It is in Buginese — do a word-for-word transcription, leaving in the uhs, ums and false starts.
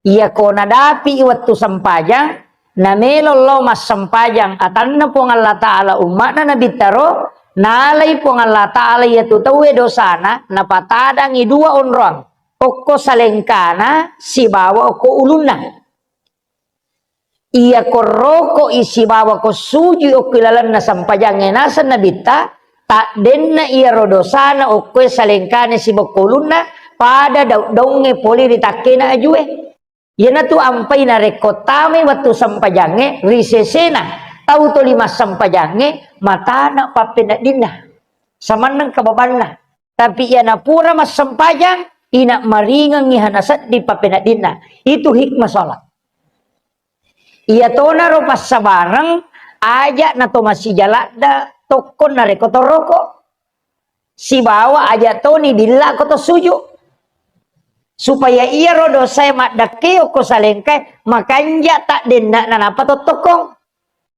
Iyako nadapi wettu sempajang, namelo lao massempajang atanna Puang Allah Ta'ala, umma'na Nabitta ro, nalai Puang Allah Ta'ala iyatu tauwe dosana, napatadangi dua onroang, okko salengkana sibawa okko ulunna. Iyako roko'i sibawa ko sujui okko ilalenna sempajangnge naseng Nabitta, taddenna iyaro dosana okkoe salengkana sibawa okko ulunna, pada daud-daungnge pole ri takkena ajue. Iyanatu ampai narekko tamai wettu sempajangnge, ri sesena tau toli massempajangnge, matana pappeneddinna. Samanneng kababanna. Tapi iyana pura massempajang, ina maringengngi hana sedding pappeneddinna. Itu hikmah sholat. Iyatonaro passabareng, aja nato masija ladda tokko narekko toroko. Sibawa aja toni billa ko to suju. Supaya iyaro dosae maddakke okko salengkae makanja taddenna nanapa tottokong.